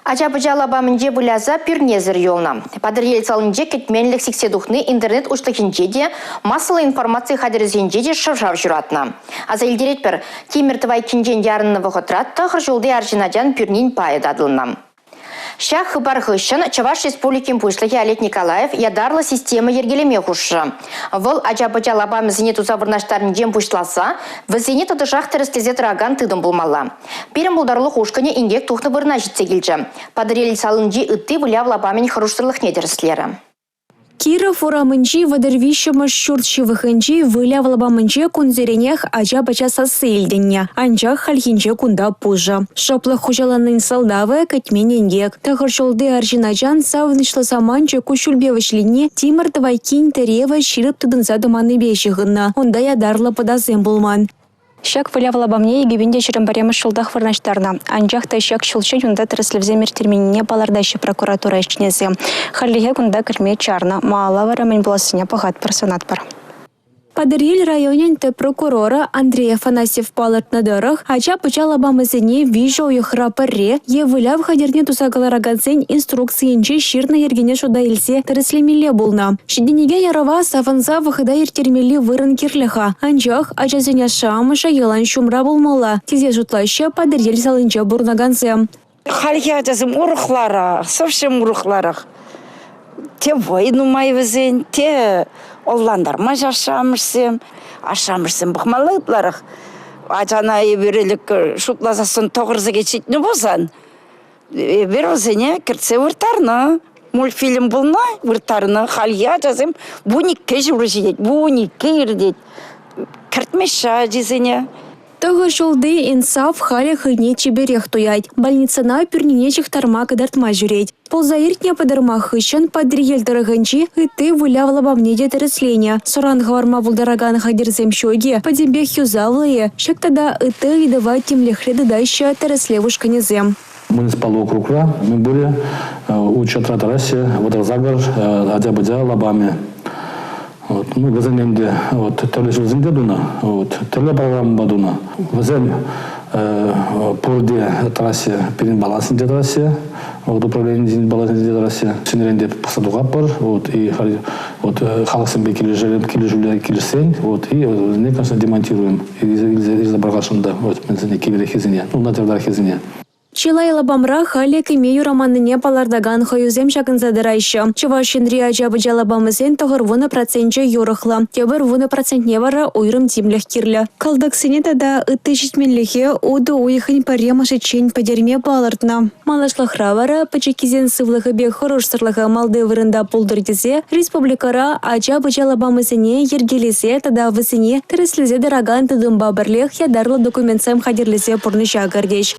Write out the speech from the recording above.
Ача-пӑча лапамӗнче выляса пӳрнесӗр юлнӑ. Патӑрьел салинче кӗтменлӗх сиксе тухни интернет уҫлӑхӗнче те, массӑллӑ информаци хатӗрӗсенче те шӑв-шав ҫуратнӑ. Аса илтеретпӗр, тимӗр тӑвайккинчен ярӑннӑ вӑхӑтра тӑхӑр ҫулти арҫын ачан пӳрнин пайӗ татӑлнӑ. Ҫак хыпар хыҫҫӑн Чӑваш Республикин Пуҫлӑхӗ Олег Николаев ятарлӑ система йӗркелеме хушрӗ. Вӑл ача-пӑча лапамӗсене туса вырнаҫтарнинчен пуҫласа вӗсене тӑтӑшах тӗрӗслесе тӑракан тытӑм пулмалла. Пирӗн пултарулӑх ушкӑнӗ инкек тухнӑ вырӑна ҫитсе килчӗ. Патӑрьел салинчи ытти выляв лапамӗн хӑрушсӑрлӑхне тӗрӗслерӗ. Киров урамӗнчи 33-мӗш ҫурт ҫывӑхӗнчи выляв лапамӗнче кунсеренех ача-пӑча сасси илтӗннӗ. Анчах хальхинче кунта пушӑ. Шӑплӑх хуҫаланнин сӑлтавӗ – кӗтмен инкек. Тӑхӑр ҫулти арҫын ачан савӑнӑҫлӑ саманчӗ куҫҫульпе вӗҫленни тимӗр тӑвайккин тӗревӗ ҫирӗп тытӑнса тӑманнипе ҫыхӑннӑ. Унта ятарлӑ пӑтасем пулман. Ҫак выляв лапамне 2021 ҫултах вырнаҫтарнӑ. Анчах та ҫак ҫулччен унта тӗрӗслевсем ирттерменнине палӑртаҫҫӗ прокуратура ӗҫченӗсем. Хальлӗхе кунта кӗртме чарнӑ. Малалла вара мӗн пулассине пӑхатпӑр, сӑнатпӑр. Патӑрьел районӗн тӗп прокурорӗ Андрей Афанасьев палӑртнӑ тӑрӑх, ача-пӑча лапамӗсене виҫӗ уйӑхра пӗрре е выляв хатӗрне туса кӑларакансен инструкцийӗнче ҫырнӑ йӗркене шута илсе тӗрӗслемелле пулнӑ. Ҫитӗнекен ӑрӑва савӑнса вӑхӑта ирттермелли вырӑн кирлӗ-ха, анчах ачасен ашшӗ-амӑшӗ ялан ҫумра пулмалла, тесе шутлаҫҫӗ Патӑрьел салинче пурӑнакансем. Хальхи ачасем урӑхларах, совсем урӑхларах. Те вӑй нумай вӗсен, те ӑнлантармасть ашшӗ-амӑшсем. Ашшӗ-амӑшсем пӑхмалла ытларах. Ачана эпир ӗлӗк шутласассӑн 9 сехет ҫитнӗ пулсан, эпир вӗсене кӗртсе вырттарнӑ. Мультфильм пулнӑ, вырттарнӑ. Хальхи ачасем 12 ҫурӑ ҫитет, 12 иртет. Кӗртмеҫҫӗ ачисене. Тӑхӑр ҫулти Инсаф халӗ хӑйне чиперех туять. Больницӑна пӳрнине ҫыхтарма кӑтартма ҫӳрет. Пулса иртнӗ пӑтӑрмах хыҫҫӑн Патӑрьел тӑрӑхӗнчи ытти выляв лапамне те тӗрӗсленӗ. Суран хӑварма пултаракан хатӗрсем ҫук-и, пӗтӗмпех юсавлӑ-и, ҫак тата ытти ыйтӑва тимлӗхре тытаҫҫӗ тӗрӗслев ушкӑнӗсем. Муниципаллӑ округра мӗнпурӗ учетра тӑраҫҫӗ 38 ача-пӑча лапамӗ. Вот. Ну, вӗсем ӗнтӗ вот, тӗрлӗ ҫулсенче тунӑ, вот, тӗрлӗ программӑпа тунӑ. Вӗсем пурте тӑраҫҫӗ, пирӗн балансенче тӑраҫҫӗ, вот, управленисен балансенче тӑраҫҫӗ. Ҫӗнӗрен те пӑхса тухатпӑр, вот, и вот, халӑхсемпе килӗшӳллӗ килӗшсен, вот, и вӗсене, конечно, демонтируем, илсе пӑрахасшӑн та, вот, мӗнсене, кивӗреххисене, ну, начартараххисене. Чылай лапамра халӗ кӗме юраманнине палӑртакан хӑюсем ҫакӑнса тӑраҫҫӗ. Чӑваш Енри ача-пӑча лапамӗсен 90 проценчӗ юрӑхлӑ, тепӗр 10 процентне вара уйрӑм тимлӗх кирлӗ. Кӑлтӑксене тата ытти ҫитменлӗхе утӑ уйӑхӗн пӗрремӗшӗччен пӗтерме палӑртнӑ. Малашлӑхра вара пӗчӗккисен сывлӑхӗпе хӑрушсӑрлӑхӗ малти вырӑнта пултӑр тесе республикӑра ача-пӑча лапамӗсене йӗркелесе тата вӗсене тӗрӗслесе тӑракан тытӑмпа пӗрлех ятарлӑ документсем хатӗрлесе пурнӑҫа кӗртӗҫ.